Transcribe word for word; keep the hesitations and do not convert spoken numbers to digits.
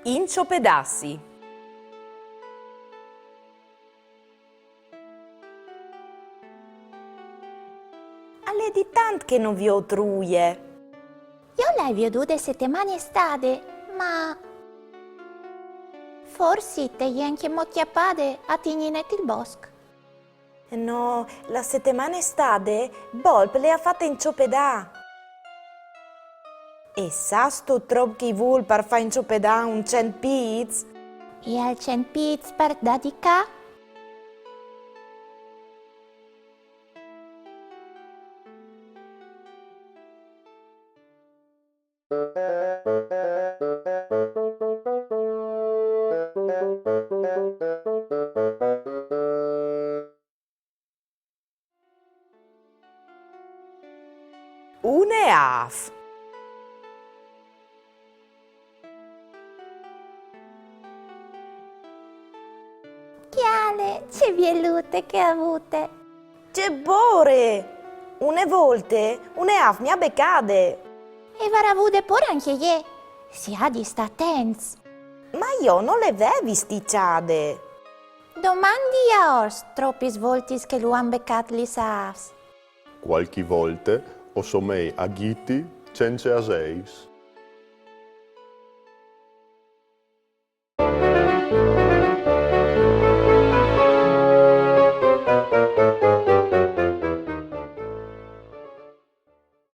Inciopedassi. Al è di tant che no viôt Ruie. Jo le ai viodude setemane stade, ma forsit e je ancjemò cjapade a tignî net il bosc. No, la setemane stade Bolp le à fate inciopedâ. E sâstu trop che i vûl par fâ inciopedâ un cent pîts? E al cent pîts par dâ di ca? Une âf. Cjale, ce bielute che e à vute! Ce bore! Une volte une âf mi à becade. E varà vude pôre ancje jê. Si à di stâ atents. Ma jo no le vevi stiçade. Domandi a Ors tropis voltis che lu àn becât lis âfs. Cualchi volte o somei a Ghiti cence aseis.